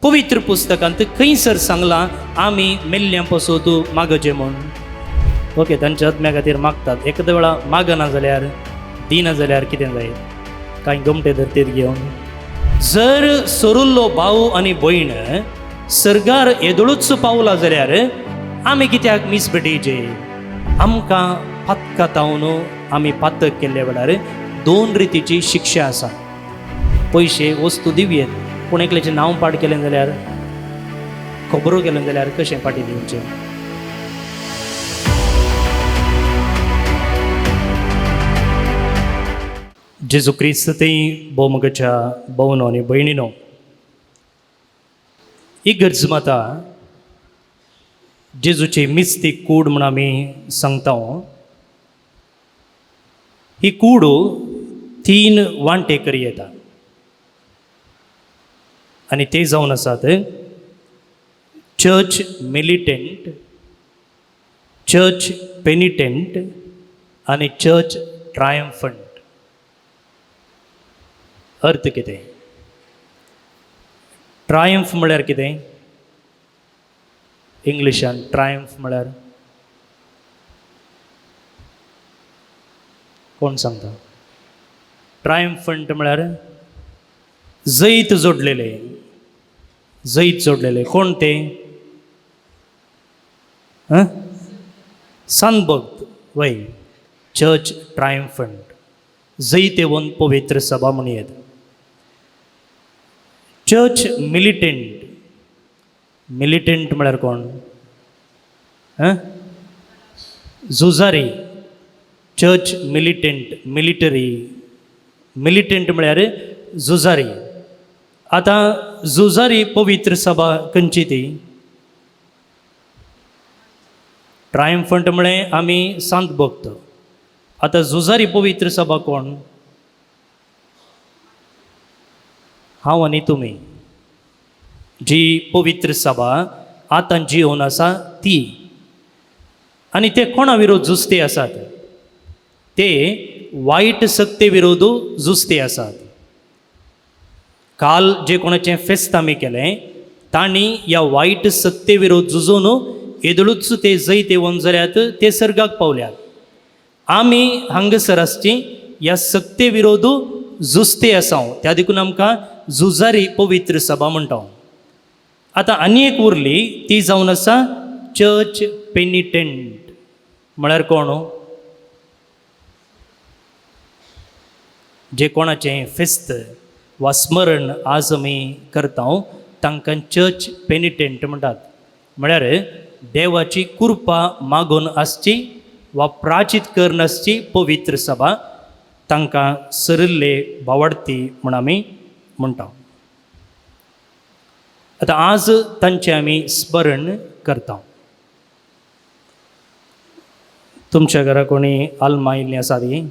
पवित्र पुस्तकांत खंयसर सांगलां आमी मेल्ल्यां पसून मागचें म्हूण? ओके, तांच्या आत्म्या खातीर मागतात. एखाद्या वेळा मागना जाल्यार, दिना जाल्यार कितें जायत? कांय गमटे धरतीर घेवन जर सोरुल्लो भाव आनी भयण सर्गार येदोळूच पावला जाल्यार आमी कित्याक मीस भेटयचे? आमकां पातकातावन आमी पातक केल्ल्या वेळार दोन रितीची शिक्षा आसा. पयशे वस्तू दिवयेत, पूण एकल्याचें नांव पाड केलें जाल्यार, खबरो केलें जाल्यार कशें फाटीं दिवचें? जेजू क्रिस्त थंय भोवमोगाच्या भवनो आनी भयणीनो, इगर्ज माता जेजूची मिस्ती कूड म्हूण आमी सांगता. ही कूड तीन वांटे करी येता आनी ते जावन आसात चर्च मिलिटंट, चर्च पेनिटेंट आनी चर्च ट्रायम्फंट. अर्थ कितें? ट्रायम्फ म्हळ्यार कितें? इंग्लिशान ट्रायम्फ म्हळ्यार कोण सांगता? ट्रायम्फंट म्हळ्यार जैत जोडलेले. जैत जोडलेले कोण ते? संत भक्त वय. चर्च ट्रायम्फंट, जैतेवंत पवित्र सभा म्हणयेत. चर्च मिलिटंट, मिलिटंट म्हळ्यार कोण? झुजारी. Church मिलिटंट, military. मिलिटंट म्हळ्यार झुजारी. आतां झुजारी पवित्र सभा खंयची ती? ट्रायम्फंट म्हळें आमी सांत भक्त. आतां झुजारी पवित्र सभा कोण? हांव आनी तुमी. जी पवित्र सभा आतां जिवन आसा ती. आनी ते कोणा विरोध झुजते आसात? ते वायट सक्ते विरोध झुजते आसात. काल जे कोणाचें फेस्त आमी केलें, तांणी ह्या वायट सत्ते विरोध झुजून येदोळूच ते जैत येवन जाल्यात, ते सर्गाक पावल्यात. आमी हांगासर आसची ह्या सक्ते विरोध झुजते आसा, त्या देखून आमकां झुजारी पवित्र सभा म्हणटा. आतां आनी एक उरली, ती जावन आसा चर्च पेनिटेंट. म्हळ्यार कोण? जे कोणाचें फेस्त वा स्मरण आज आमी करता तांकां चर्च पेनिटेंट म्हणटात. म्हळ्यार देवाची कृपा मागून आसची वा प्राचीत करून आसची पवित्र सभा, तांकां सरिल्ले भावाडती म्हूण आमी म्हणटा. आतां आज तांचें आमी स्मरण करता. तुमच्या घरा कोणी आल्मां आयिल्लीं आसा ती?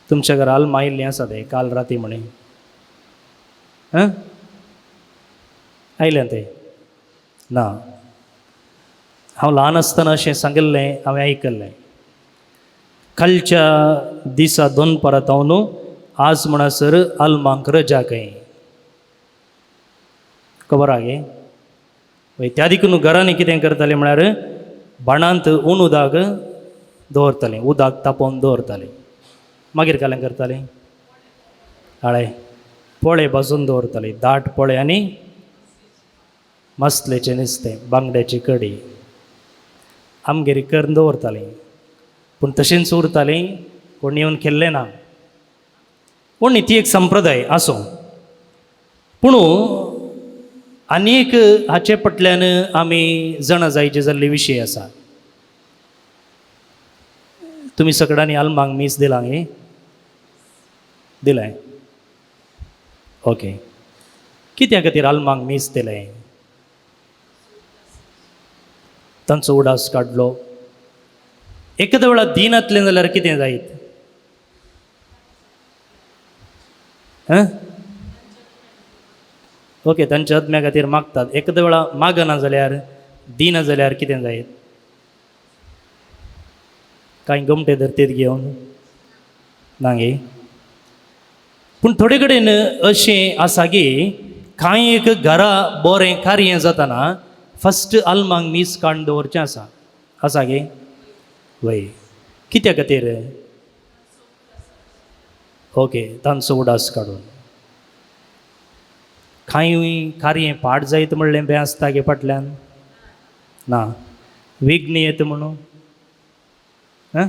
तुमच्या घरा आल्मां आयिल्लीं आसा ते काल राती म्हणे? हां, आयल्या ते ना? हांव ल्हान आसतना अशें सांगिल्लें हांवें आयकल्लें, कालच्या दिसा दनपारां न्हू आज म्हणसर आल्मांक रजा खंय. खबर आहा गे? वय, त्या देखून घरांनी कितें करताले म्हळ्यार बाणांत ऊन उदक दवरतालें, उदक तापोवन दवरतालें. मागीर कालें करतालें, हाळे पोळे भाजून दवरताले, दाट पोळे आनी मसलेचें नुस्तें, बांगड्याची कडी आमगेर करून दवरतालीं. पूण तशेंच उरतालीं, कोण येवन केल्लें ना. पूण ती एक संप्रदाय आसूं, पूण आनी एक हाचे फाटल्यान आमी जाणा जायचे जाल्ले विशय आसा. तुमी सगळ्यांनी आल्मांक मीस दिलां गे? दिलें? ओके. कित्या खातीर आल्मांक मीस दिलें? तांचो उडास काडलो. एखाद्या वेळार दिनातलें जाल्यार कितें जायत? हां, ओके, तांच्या आत्म्या खातीर मागतात. एखाद्या वेळा मागना जाल्यार, दिना जाल्यार कितें जायत? कांय गमटे धरतीर घेवन ना गे? पूण थोडे कडेन अशें आसा की कांय एक घरा बरें कार्य जाताना फस्ट आल्मांक मीस काडून दवरचें आसा. आसा गे? वय. कित्या खातीर? ओके, तांचो उडास काडून. कांय कार्य पाड जायत म्हणलें बें आसता गे फाटल्यान? ना, विघ्न येत म्हणून. आं,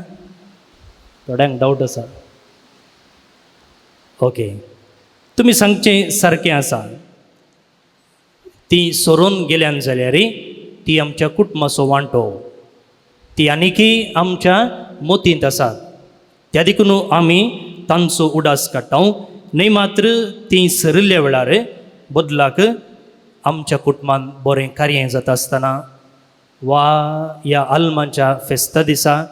थोड्यांक डावट आसा. ओके, तुमी सांगचें सारकें आसा. ती सरून गेल्यान जाल्यार ती आमच्या कुटुंबाचो वांटो, ती आनीकय आमच्या मोतींत आसात. त्या देखून आमी तांचो उडास काडटा. न्हय मात्र ती सरिल्ल्या वेळार बदलाक आमच्या कुटुंबान बरें कार्य जाता आसतना वा ह्या आल्माच्या फेस्ता दिसा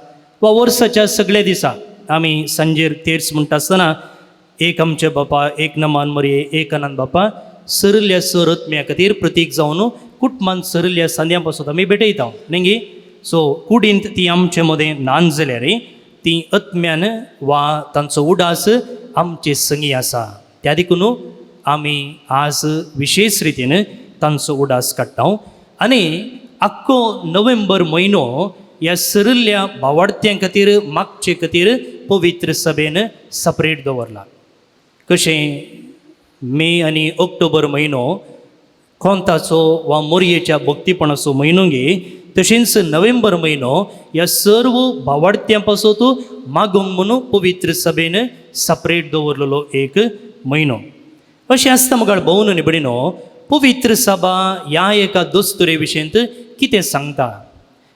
वा वर्साच्या सगल्या दिसा आमी सांजेर तेर्स म्हणटा आसतना एक आमचे बापा, एक नमान मरये, एक अनंत बापा सरिल्ल्या सर आत्म्या खातीर प्रतीक जावन कुटुंबान सरिल्ल्या सांद्यां पासून आमी भेटयता न्ही गे. सो कुडींत ती आमचे मदें नान जाल्यार ती आत्म्यान वा तांचो उडास आमचे संगी आसा. त्या देखून आमी आज विशेश रितीन तांचो उडास काडटा. आनी आख्खो नोव्हेंबर म्हयनो ह्या सरिल्ल्या भावाडत्यां खातीर मागचे खातीर पवित्र सभेन सपरेट दवरला. कशें मे आनी ऑक्टोबर म्हयनो कोंताचो वा मोरयेच्या भक्तीपणाचो म्हयनो गे, तशेंच नोव्हेंबर म्हयनो ह्या सर्व भावाडत्यां पासत मागूंक म्हणून पवित्र सभेन सपरेट दवरलेलो एक म्हयनो. अशें आसता मुखार भोवन आनी भयणीनो, पवित्र सभा ह्या एका दस्तुरे विशयंत कितें सांगता,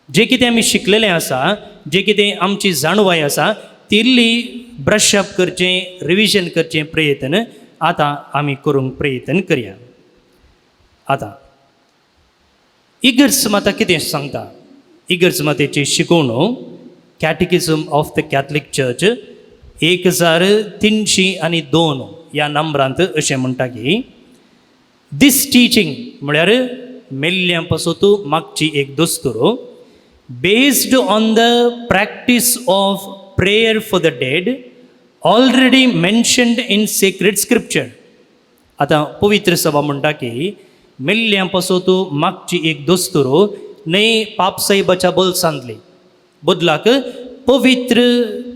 जें कितें आमी शिकलेलें आसा, जें कितें आमची जाणवाय आसा, ती इल्ली ब्रश अप करचें, रिविजन करचें प्रयत्न आतां आमी करूंक प्रयत्न करया. आतां इगर्ज माता कितें सांगता? इगर्ज मातेची शिकवणूक catechism of the Catholic church 1302 ह्या नंबरांत अशें म्हणटा की दीस टिचींग म्हळ्यार मेल्ल्यां पासत मागची एक दस्तूर based on the practice of prayer for the dead already mentioned in sacred scripture. आतां पवित्र सभा म्हणटा की मेल्ल्यां पासत मागची एक दस्तूर न्हय पापसाहेबाच्या बोल्सांतली, बदलाक पवित्र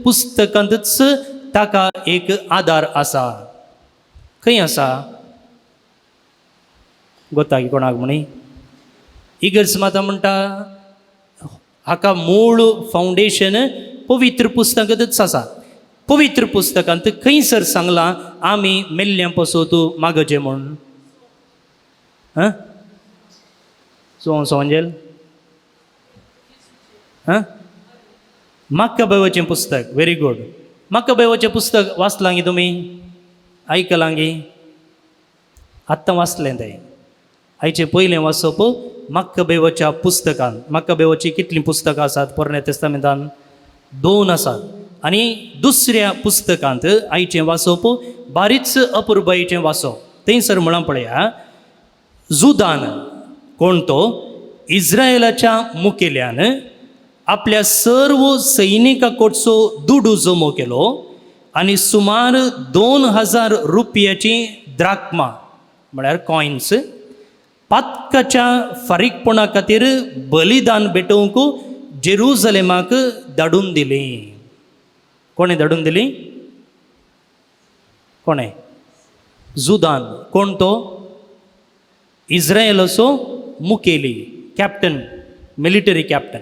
पुस्तकांतच ताका एक आदार आसा. खंय आसा गोता की कोणाक म्हणी? इगर्ज माता म्हणटा हाका मूळ फावंडेशन पवित्र पुस्तकांतच आसा. पवित्र पुस्तकांत खंयसर सांगलां आमी मेल्ल्यां पासत मागचें म्हूण? आं, सोंजेल आं, मक्काबेवाचें पुस्तक. Very good. मक्काबेवाचें पुस्तक वाचलां गी तुमी? आयकलां गी? आत्तां वाचलें तें. आयचें पयलें वाचप मक्काबेवाच्या पुस्तकान. मक्काबेवाचीं कितलीं पुस्तकां आसात पोरण्या तेस्तामेंतान? 2 आसात. आनी दुसऱ्या पुस्तकांत आयचें वाचप बारीच अपुरबायेचें वाचप. थंयसर म्हळां पळया, जुदान कोण तो इस्रायलाच्या मुखेल्यान आपल्या सर्व सैनिकां कडचो दुडू जमो केलो आनी सुमार 2000 रुपयाची द्राक्मा म्हळ्यार कॉयन्स पातकाच्या फारीकपणा खातीर बलिदान भेटोवंक जेरुजलेमाक धाडून दिली. कोणें धाडून दिली? कोणें? जुदान. कोण तो? इस्रायलाचो मुखेली, कॅप्टन, मिलिटरी कॅप्टन.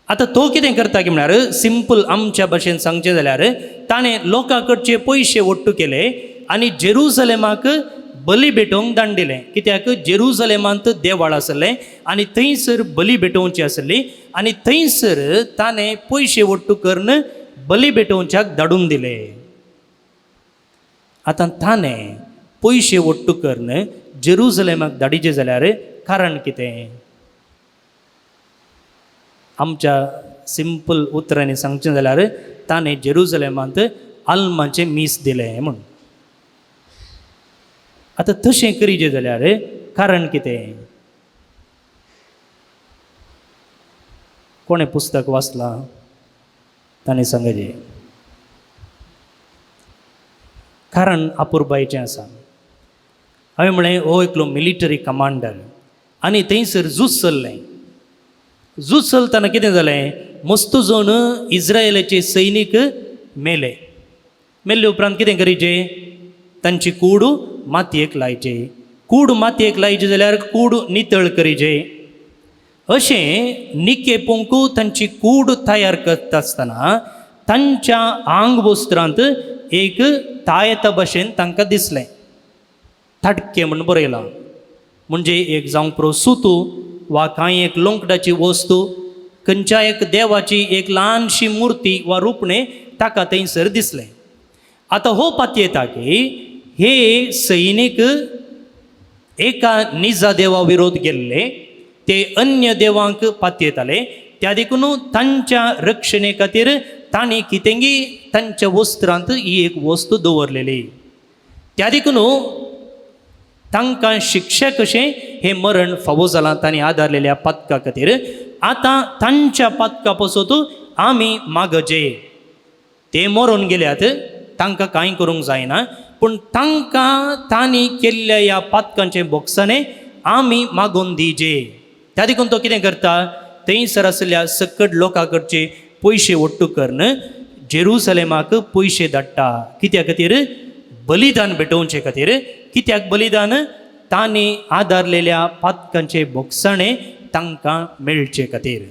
आतां तो कितें करता की म्हळ्यार सिंपल आमच्या भाशेन सांगचें जाल्यार ताणें लोकां कडचे पयशे ओट्टू केले आनी जेरुजलेमाक बली भेटोवंक दाण दिलें. कित्याक? जेरुजलेमांत देवाळ आसलें आनी थंयसर बली भेटोवची आसली आनी थंयसर ताणें पयशे ओट्टू करून बली भेटोवच्याक धाडून दिले. आतां ताणें पयशे ओट्टू करून जेरुजलेमाक धाडिचे जाल्यार कारण कितें? आमच्या सिंपल उतरांनी सांगचें जाल्यार ताणें जेरुजलेमांत आल्माचें मीस दिलें म्हूण. आतां तशें करीजे जाल्यार कारण कितें? कोणें पुस्तक वाचलां ताणें सांगचें. कारण अपुरबायेचें आसा. हांवें म्हळें हो एकलो मिलिटरी कमांडर आनी थंयसर झूज चल्लें. झूज चलतना कितें जालें, मस्त जावन इज्रायलाचे सैनीक मेले. मेल्ले उपरांत कितें करीचे, तांची कूड मातयेक लायचे. कूड मातयेक लायची जाल्यार कूड नितळ करीचे. अशें निकेपोंक तांची कूड तयार करता आसतना तांच्या आंग वस्त्रांत एक तायता भशेन तांकां दिसलें. ताटकें म्हूण बरयलां, म्हणजे एक जावंक पुरो सुतू वा कांय एक लोंकडाची वस्तू, खंयच्या एक देवाची एक ल्हानशी मुर्ती वा रुपणें ताका थंयसर दिसलें. आतां हो पातयेता की हे सैनीक एका निजा देवा विरोध गेल्ले, ते अन्य देवांक पातयेताले. त्या देखून तांच्या रक्षणे खातीर तांणी कितेंगी तांच्या वस्त्रांत ही एक वस्तू दवरलेली. त्या देखून तांकां शिक्षा कशें हें मरण फावो जालां तांणी आदारलेल्या पातका खातीर. आतां तांच्या पातका पासत आमी मागचे. ते मरून गेल्यात, तांकां कांय करूंक जायना, पूण तांकां तांणी केल्ल्या ह्या पातकांचें बोगसाणें आमी मागून दिजे. त्या देखून तो कितें करता, थंयसर आशिल्ल्या सकट लोकां कडचे पयशे ओट्टू करून जेरुसलेमाक पयशे धाडटा. कित्या खातीर, बलिदान भेटोवचे खातीर. कित्याक बलिदान, तांणी आदारलेल्या पातकांचे बोगसाणें तांकां मेळचे खातीर.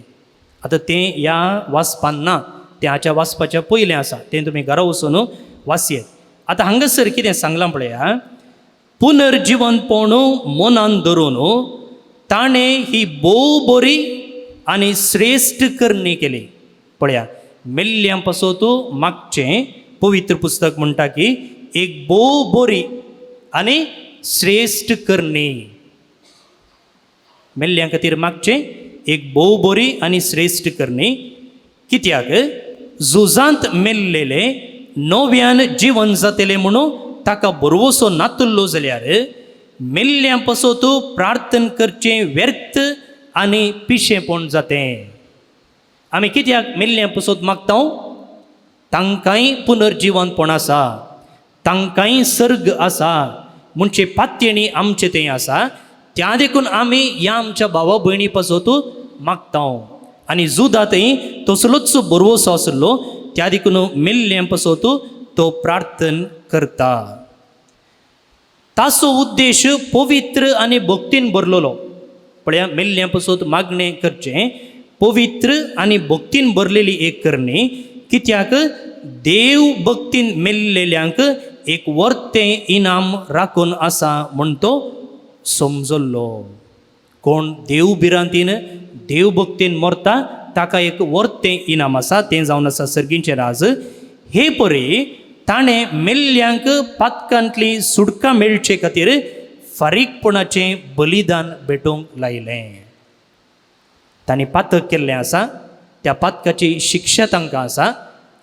आतां तें ह्या वाचपान ना, तें हाच्या वाचपाच्या पयलें आसा, तें तुमी घरा वचून वाचयेत. आतां हांगासर कितें सांगलां पळया, पुनर्जिवनपण मनान धरून ताणें ही भोव बरी आनी श्रेश्ठ करणी केली. पळया, मेल्ल्यां पासत मागचें पवित्र पुस्तक म्हणटा की एक भोव बरी आनी श्रेश्ठ करणी. मेल्ल्यां खातीर मागचें एक भोव बरी आनी श्रेश्ठ करणी. कित्याक, झुजांत मेल्लेले नव्यान जिवन जातलें म्हणून ताका भरवसो नातुल्लो जाल्यार मेल्ल्यां पासत प्रार्थन करचें व्यर्थ आनी पिशेंपण जातें. आमी कित्याक मेल्ल्यां पासत मागता, तांकांय पुनर्जिवनपण आसा, तांकांय सर्ग आसा म्हणजे पातयेणी आमचें तें आसा. त्या देखून आमी ह्या आमच्या भावा भयणी पासत मागता. आनी जुदा थंय तसलोच भरवसो आसलो, त्या देखून मेल्ल्यां पासत तो प्रार्थन करता. ताचो उद्देश पवित्र आनी भक्तीन भरलेलो. पळया, मेल्ल्यां पासत मागणें करचें पवित्र आनी भक्तीन भरलेली एक करणी. कित्याक, देव भक्तीन मेल्लेल्यांक एक वर्तें इनाम राखून आसा म्हूण तो समजल्लो. कोण देव भिरांतीन देव भक्तीन मरता ताका एक वर्तें इनाम आसा, तें जावन आसा सर्गींचें राज. हे परी ताणें मेल्ल्यांक पातकांतली सुटका मेळचे खातीर फारीकपणाचें बलिदान भेटोवंक लायलें. तांणी पातक केल्लें आसा, त्या पातकाची शिक्षा तांकां आसा.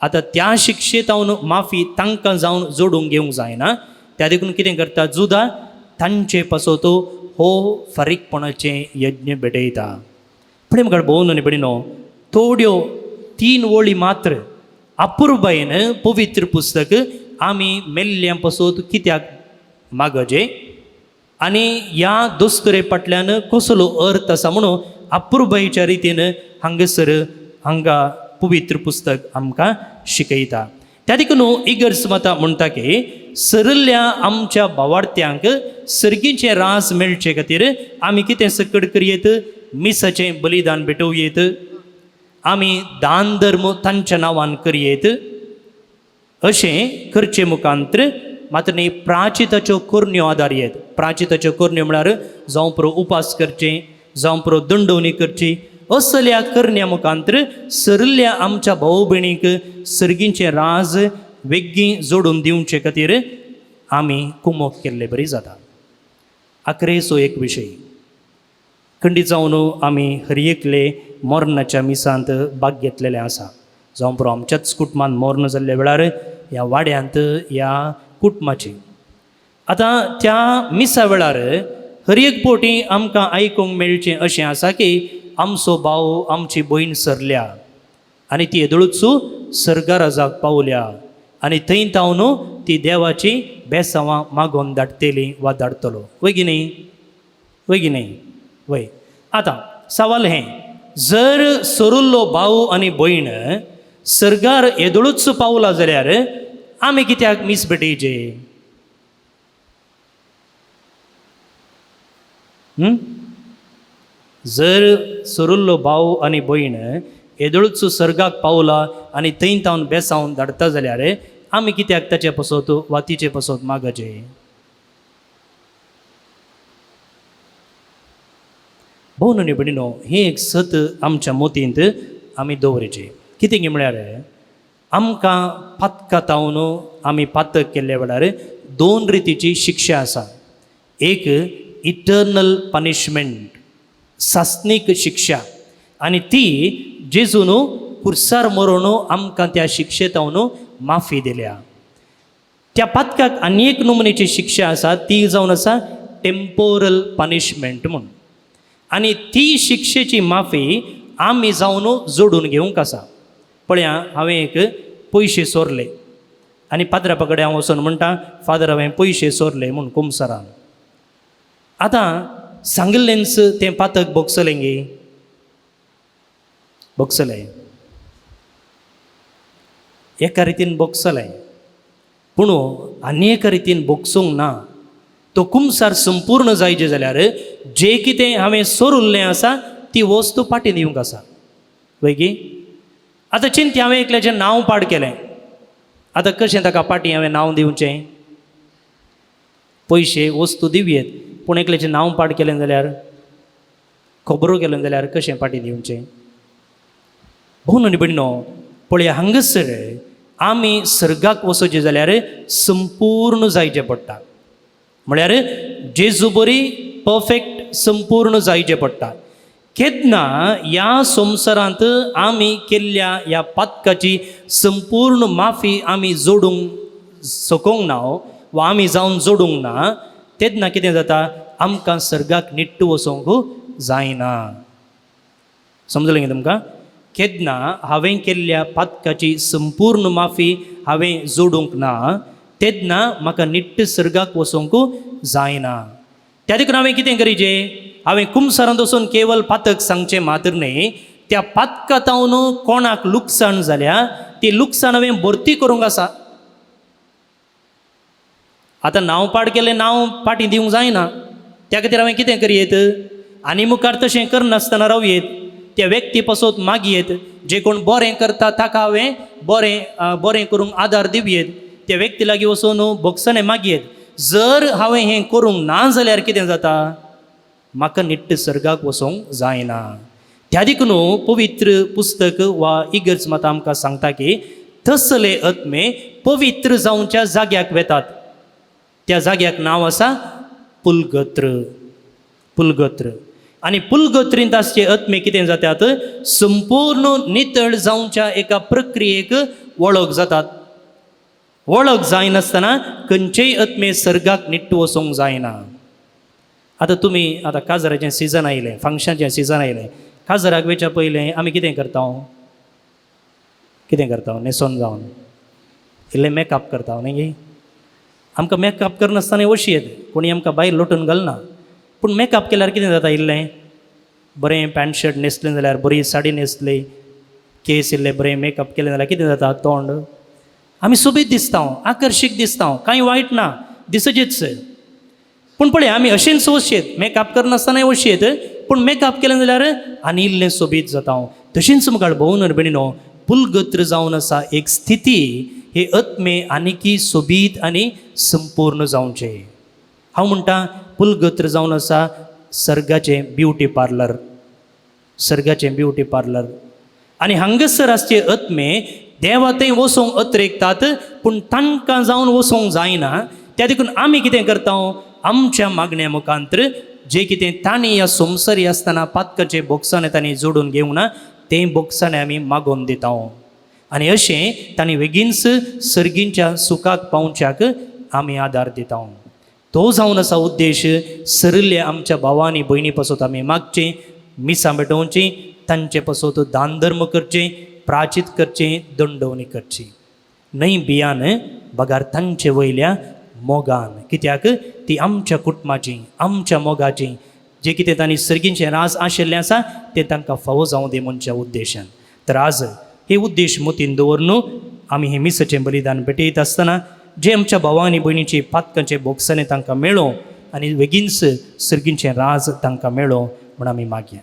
आतां त्या शिक्षेतावन माफी तांकां जावन जोडूंक घेवंक जायना. त्या देखून कितें करता जुदा, तांचे पासत हो फारीकपणाचें यज्ञ भेटयता. पूण म्हाका भोवन आनी भयणीनो, थोड्यो 3 वळी मात्र अपुरबायेन पवित्र पुस्तक आमी मेल्ल्यां पासत कित्याक मागजे आनी ह्या दोस्तरे फाटल्यान कसलो अर्थ आसा म्हणून अपुरबायेच्या रितीन हांगासर हांगा पवित्र पुस्तक आमकां शिकयता. त्या देखून इगर्ज माता म्हणटा की सरल्या आमच्या भावार्थ्यांक सर्गीचें राज मेळचे खातीर आमी कितें सकड करयेत, मिसाचें बलिदान भेटोवयेत, आमी दान धर्म तांच्या नांवान करयेत. अशें करचे मुखांत्र मात्र न्ही प्राचिताच्यो करण्यो आदार येत. प्राचिताच्यो करण्यो म्हळ्यार जावं पुरो उपास करचे, जावं पुरो दंडवणी करची. असल्या करण्या मुखांत्र सरल्या आमच्या भाव भयणीक सर्गींचें राज वेगीं जोडून दिवचे खातीर आमी कुमोक केल्ले बरी जाता. आखरेचो एक विशय खंडीत जावन आमी हर एकले मरणाच्या मिसांत भाग घेतलेलें आसा. जावं पुरो आमच्याच कुटुंबान मर्ण जाल्ल्या वेळार ह्या वाड्यांत ह्या कुटुंबाची आतां त्या मिसा वेळार हर एक फावटी आमकां आयकूंक मेळचें अशें आसा की आमचो भाव आमची भयण सरल्या आनी ती येदोळूच सर्गाराजाक पावल्या आनी थंय तावन ती देवाची बेसांवां मागोवन धाडटली वा धाडटलो. वय की न्ही? वय की न्ही? वय. आतां सवाल हें, जर सरुल्लो भाव आनी भयण सर्गार येदोळूच पावला जाल्यार आमी कित्याक मीस भेटयचे? जर सरुल्लो भाव आनी भयण येदोळूच सर्गाक पावला आनी थंय तावन बेसावन धाडटा जाल्यार आमी कित्याक ताचे पसत वा तिचे पसत मागचे? भोव आनी भयणीनो, हें एक सत आमच्या मोतींत आमी दवरिचें. कितें गी म्हळ्यार आमकां पातकातावन आमी पातक केल्ल्या वेळार दोन रितीची शिक्षा आसा. एक इटर्नल पनिशमेंट, सासणीक शिक्षा, आनी ती जेजून पुरसार मरोन आमकां त्या शिक्षेतावन माफी दिल्या. त्या पातकाक आनी एक नमुनेची शिक्षा आसा, ती जावन आसा टेम्पोरल पनिशमेंट म्हूण, आनी ती शिक्षेची माफी आमी जावन जोडून घेवंक आसा. पळया, हांवें एक पयशे सोरले आनी पाद्रा कडेन हांव वचून म्हणटा, फादर हांवें पयशे सोरले म्हूण कुमसरान. आतां सांगिल्लेंच तें पातक भोगसलें गे? भोगसलें, एका रितीन भोगसलें, पूण आनी एका रितीन भोगसूंक ना. तो कुमसार संपूर्ण जायचे जाल्यार जे कितें हांवें सोरुल्लें आसा ती वस्तू फाटीं दिवंक आसा. वय गी? आतां चिंती, हांवें एकल्याचें नांव पाड केलें, आतां कशें ताका फाटीं हांवें नांव दिवचें? पयशे वस्तू दिवयेत, पूण एकल्याचें नांव पाड केलें जाल्यार, खबरो केलें जाल्यार कशें फाटीं दिवचें? भोव आनी भयणीनो, पळया हांगासर आमी सर्गाक वचचें जाल्यार संपूर्ण जायचें पडटा. म्हळ्यार जेजू बरी परफेक्ट संपूर्ण जायचें पडटा. केन्ना ह्या संवसारांत आमी केल्ल्या ह्या पातकाची संपूर्ण माफी आमी जोडूंक सकोंक ना वा आमी जावन जोडूंक ना, तेन्ना कितें जाता, आमकां सर्गाक निट्टू वचोंक जायना. समजलें गे तुमकां? केन्ना हांवें केल्ल्या पातकाची संपूर्ण माफी हांवें जोडूंक ना तेन्ना म्हाका निट्ट सर्गाक वचोंक जायना. त्या देखून हांवें कितें करीचें? हांवें कुमसारांत वचून केवल पातक सांगचें मात्र न्हय, त्या पातकातावन कोणाक लुकसाण जाल्या ती लुकसाण हांवें भरती करूंक आसा. आतां नांव पाड केलें, नांव फाटीं दिवंक जायना, त्या खातीर हांवें कितें करयेत? आनी मुखार तशें करनासतना रावयेत, त्या व्यक्ती पासत मागयेत, जे कोण बरें करता ताका हांवें बरें बरें करूंक आदार दिवयेत, त्या व्यक्ती लागीं वचून भोगसणें मागयेत. जर हांवें हें करूंक ना जाल्यार कितें जाता, म्हाका निट्ट सर्गाक वचोंक जायना. त्या देखून पवित्र पुस्तक वा इगर्ज मात आमकां सांगता की तसले आत्मे पवित्र जावच्या जाग्याक वेतात. त्या जाग्याक नांव आसा पुलगत्र. पुलगत्र. आनी पुलगत्रींत आसचे आत्मे कितें जातात, संपूर्ण नितळ जावच्या एका प्रक्रियेक वळख जातात. वळख जायनासतना खंयचेय आत्मे सर्गाक निट्ट वचोंक जायना. आतां तुमी आतां काजराचें सिजन आयलें, फंक्शनाचें सिजन आयलें, काजराक वेच्या पयलें आमी कितें करता? कितें करता? न्हेसोन जावन इल्लें मेकअप करता न्ही गे? आमकां मेकअप करनासतना वशी येत, कोणी आमकां भायर लोटून घालना, पूण मेकअप केल्यार कितें जाता, इल्लें बरें पॅन्ट शर्ट न्हेसलें जाल्यार, बरी साडी न्हेसली, केस इल्ले बरें मेकअप केलें जाल्यार कितें जाता, तोंड आमी सोबीत दिसता, आकर्शीक दिसता, कांय वायट ना, दिसचेच. पूण पळय आमी अशेंच वशयेत, मेकअप करनासतनाय वशयेत, पूण मेकअप केलें जाल्यार आनी इल्लें सोबीत जाता. तशेंच मुखार भोवन भयणीनो, पुलगत्र जावन आसा एक स्थिती, हे आत्मे आनीकी सोबीत आनी संपूर्ण जावचें. हांव म्हणटा पुलगत्र जावन आसा सर्गाचें ब्युटी पार्लर, सर्गाचें ब्युटी पार्लर. आनी हांगासर आसचे आत्मे देवा थंय वचोंक अत्रेकतात, पूण तांकां जावन वचोंक जायना. त्या देखून आमी कितें करता, आमच्या मागण्या मुखांतर जे कितें तांणी ह्या संवसारी आसतना पातकाचे बोगसाणें तांणी जोडून घेवंक ना, तें बोगसाणें आमी मागोवन दिता. आनी अशें तांणी बेगीनच सर्गींच्या सुखाक पावच्याक आमी आदार दिता. तो जावन आसा उद्देश, सरिल्ले आमच्या भावा आनी भयणी पासत आमी मागचें, मिसां भेटोवचीं, तांचे पासत दान धर्म करचें, प्राचीत करचें, दंडवणी करची. न्हय भियान बगार तांचे वयल्या मोगान. कित्याक ती आमच्या कुटुंबाची, आमच्या मोगाची, जे कितें तांणी सर्गींचें राज आशिल्लें आसा तें तांकां फावो जावं दी म्हणच्या उद्देशान. तर आज हे उद्देश मतीन दवरून आमी हें मिसाचें बलिदान भेटयत आसतना जे आमच्या भावा आनी भयणीची पातकांचे भोगसणे तांकां मेळो आनी बेगीनच सर्गींचें राज तांकां मेळो म्हूण आमी मागया.